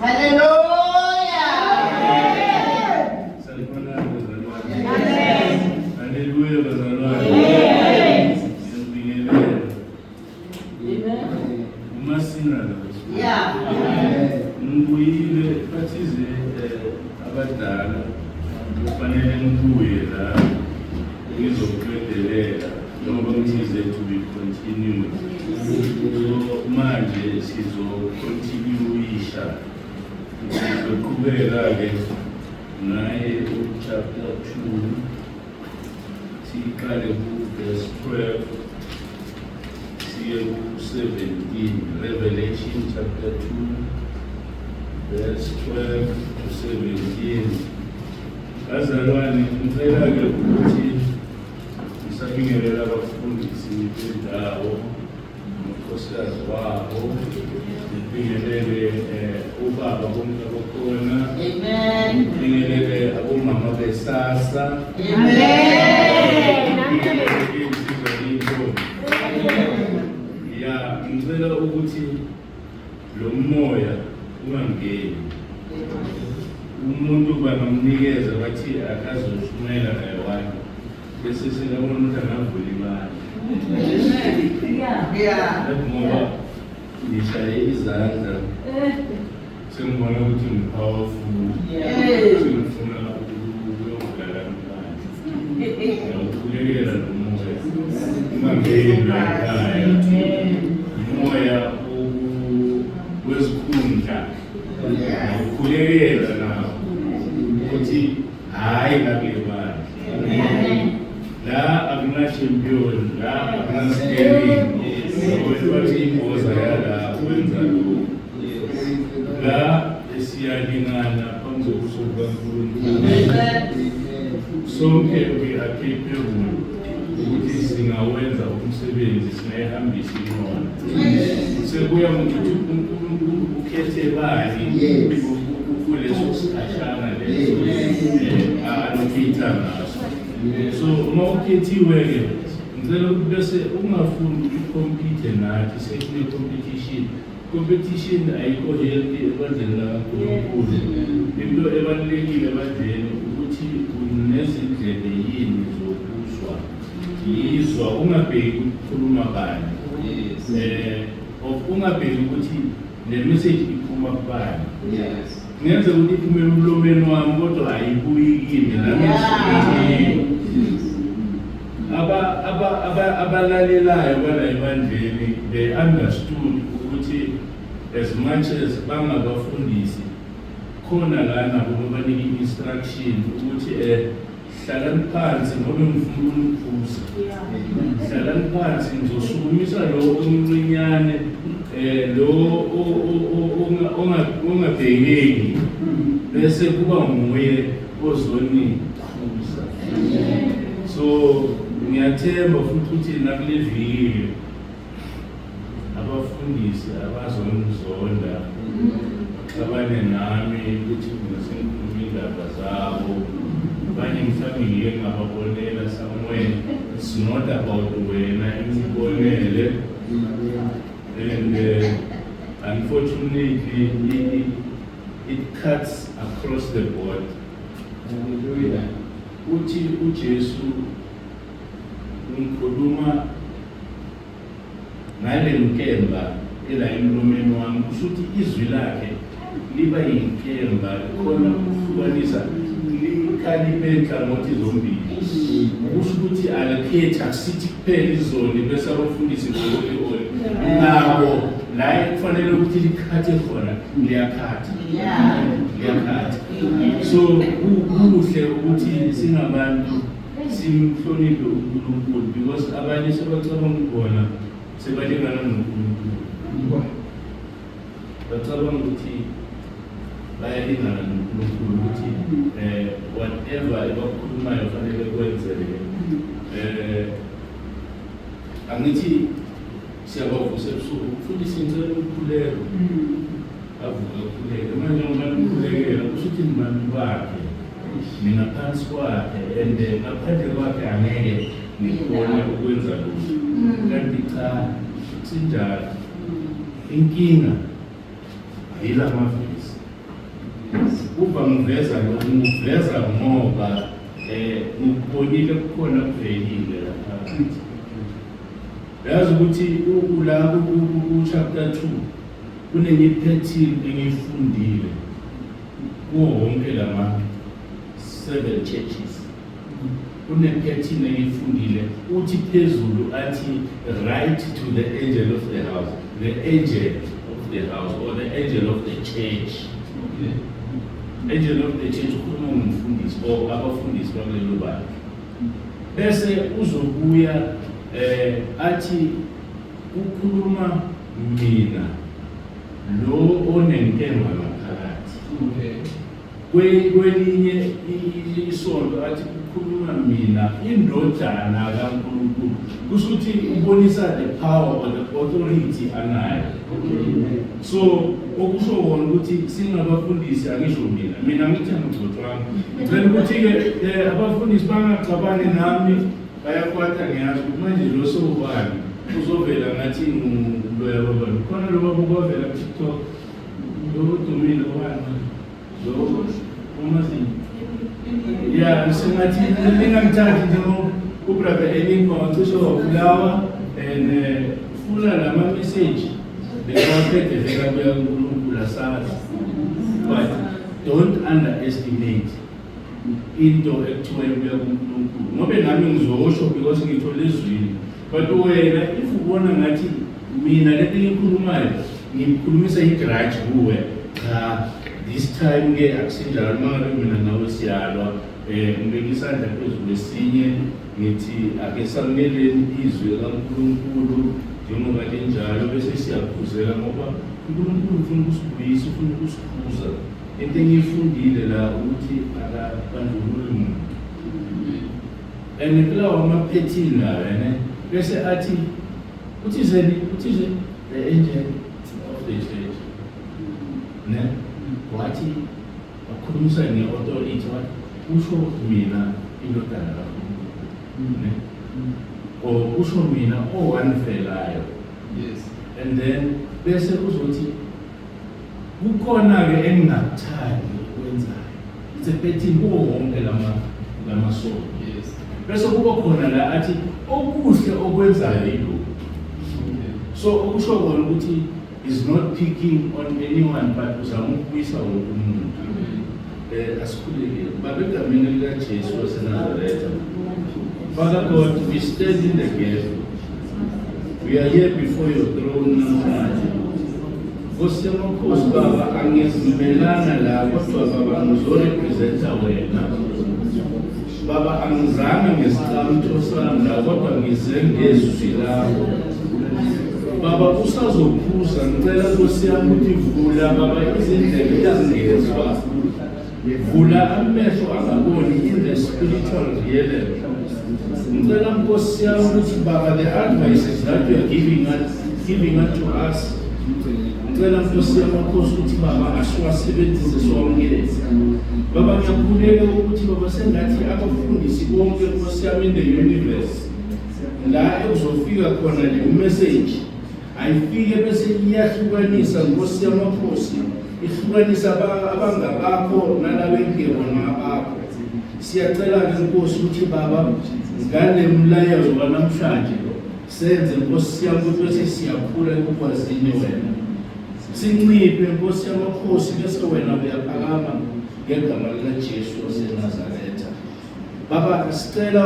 Hallelujah. Sanibonani bazalwane. Amen. Haleluya bazalwane. Ngiyabingelela. Amen. Umasina la. Yeah. Ngibuyile bathize abadala kufanele ngibuye la ngizokuqedelela njengoba ngithize to be continued. So manje sizocontinuisha, sizoqhubeka-ke ngaye u-chapter 2, siqale ku-verse 12 siye ku-17. Revelation chapter 2 verse 12 to 17. Bazalwane, ngicela-ke ukuthi ngisabingelela abafundisi bendawo nonkosikazi wabo, ngibingelele ubaba bonke abakhona. Amen. Ngibingelele abomama besasa. Amen. Ngibingelele iy'nsizwa ney'ntombi. Ya, ngicela ukuthi lo moya ungangeni. Umuntu bangamnikeza bathi akazoshumayela kayi-one, bese sekabona ukuthi angavula imali ngoba ngishaye izandla, sengibona ukuthi ngi-powerful, sengifuna ukuyovula lami ibandla. Ngiyawukhulekela lo moya ungangeni la ekhaya, umoya wezikhundla. Ngiyawukhulekela nawo ukuthi hhayi, ngakule bandla la akuna-champion, la akuna-steering. Bathi imboza yala wenza lokhu, la siyalingana phambi kobuso bukaNkulunkulu. Sonke we are capable ukuthi singawenza umsebenzi, singayihambisa inqola. Sekuya ngokuthi uNkulunkulu ukhethe bani kuleso sikhashana leso alokhetha ngaso. So uma ukhethiwe-ke, ngicela ukuthi bese ungafuni ukuthi u-compete nathi. Sekune-competition, competition ayikho healthy ebandleni lakaNkulunkulu. Into ebalulekile ebandleni ukuthi unezindlebe yini zokuzwa. Yizwa, ungabheki ukukhuluma bani, of ungabheki ukuthi le message iphuma kubani. Kungenzeka ukuthi iphume emlomeni wami kodwa ayibuyi kimi nami. Abalalelayo bala ebandleni, they understood ukuthi as much as bangabafundisi khona la, nabo babanika i-instruction ukuthi hlalani phansi ngoba ngifuna ukuniphuza, hlalani phansi, ngizosukumisa lo omncinyane, lo ongabhekeki, bese kuba nguye ozonikhuza. So ngiyathemba futhi ukuthi nakule viki abafundisi abazongizonda, baxabane nami ukuthi mina sengikhuluma indaba zabo. Abanye mhlawumbe ngike ngababonela somewhere. It's not about wena engibonele, and unfortunately it cuts across the board. Hallelujah. Uthi uJesu, ngikhuluma ngale nkemba ela emlomeni wami. Kusho ukuthi izwi lakhe liba yinkemba khona ukuhlukanisa, likhaliphe nhlangothi zombili. Kusho ukuthi alikhethi, akusithi kuphela izoni bese abafundisi ngoli oli nabo. La kufanele ukuthi likhathe khona, liyakhatha, liyakhatha. So kuhle ukuthi singabantu simhloniphe uNkulunkulu, because abanye sebacabanga ukubona sebalingana noNkulunkulu, bacabanga ukuthi bayalingana noNkulunkulu, ukuthi whatever ebakhulumayo fanele kwenzeke. Angithi siyabavusa ebusuku, mfundisi, ngicela umkhuleko. Avuka akhuleke. Manje ngoba nimkhulekela, kusho ukuthi nibantu bakhe, ningaphansi kwakhe, and ngaphandle kwakhe angeke nikhone ukwenza lutho. Kanti cha, sinjalo. Inkinga yila mavesi. Uba ngiveza lokhu, ngiveza ngoba ngikubonile kukhona kuvelile lapha. Yazi ukuthi la ku chapter 2 kunenye pattern engiyifundile kuwo wonke lama seven churches. Kune-pattern engiyifundile, uthi phezulu athi, "Write to the angel of the house," the angel of the house or the angel of the church. Angel of the church ukhuluma ngomfundisi or abafundisi bakulelo bandla. Bese uzobuya athi kukhuluma mina lo onenkemba ngaphakathi. Kwelinye isonto athi kukhuluma mina indodana kaNkulunkulu. Kusho ukuthi ubonisa the power or the authority anayo. So okusho kona ukuthi singabafundisi, angisho mina, mina ngithi angigcotshwanga. Ngicela ukuthi-ke abafundisi bangaxabani nami, bayakwata, ngiyazi ukuthi manje lo sowubani uzovela ngathi nguloya baba. Khona lo baba okwavela ku-TikTok, lo odumile, obani lo umazinyo ya, sengathi ningangithathi njengo ubrother Enigma wacishe wabulawa and funa lama message bekawaphethe vela kuya kuNkulunkulu, asazi. But don't underestimate into ekuthiwa ibuya kuNkulunkulu, ngobe nami ngizosho because ngithole ezwini, but wena if ubona ngathi mina lento engiyikhulumayo ngikhulumisa i-grudge kuwe, cha, this time ke akusinjalo. Uma ngabe mina nawe siyalwa, ngibeka isandla phezu kwesinye, ngithi ake samukeleni izwi likaNkulunkulu njengoba linjalo, bese siyakhuzeka, ngoba uNkulunkulu ufuna ukusibuyisa, ufuna ukusikhuza. Into engiyifundile la ukuthi akabandlululi muntu and kulawo ama-pattern lawo ne, bese athi uthizeni, uthize the angel of the church ne, wathi wakhulumisa nge-authority, wathi usho mina indodana kaNkulunkulu ne, or usho mina owanifelayo. And then bese uzothi kukhona-ke engingakuthandi okwenzayo. It's a pattern kuwo wonke lama masonto. Bese kuba khona la athi okuhle okwenzayo yilokhu. So okusho kona ukuthi is not picking on anyone, but uzama ukubuyisa wonke umuntu. Asikhuleke. Baba, egameni likaJesu waseNazaretha, Father God, we stand in the gap. We are here before your throne namhlanje. Nkosi yamakhosi, Baba, angizimelanga la, kodwa Baba ngizorepresenta wena. Baba, angizange ngesicamtho sami la, kodwa ngize ngezwi lakho. Baba, usazophuza, ngicela Nkosi yami ukuthi vula Baba izindlebe ezingezwa. Vula amehlo angaboni in the spiritual realm. Ngicela Nkosi yami ukuthi Baba, the advices that you are giving unto us, ngicela Nkosi yamakhosi ukuthi Baba asiwasebenzise, siwamukele. Baba, ngiyakhuleka ukuthi Baba sengathi abafundisi bonke Nkosi yami in the universe la ekuzofika khona le message, ayifike bese iyahlukanisa Nkosi yamakhosi, ihlukanisa abangabakho nalabo engebona abakho. Siyacela-ke Nkosi ukuthi Baba ngale mlayezo wanamhlanje senze Nkosi yami ukuthi bese siyakhula ekukwazini wena, sinciphe Nkosi yamakhosi, bese wena uyaphakama ngegama likaJesu waseNazaretha. Baba, sicela.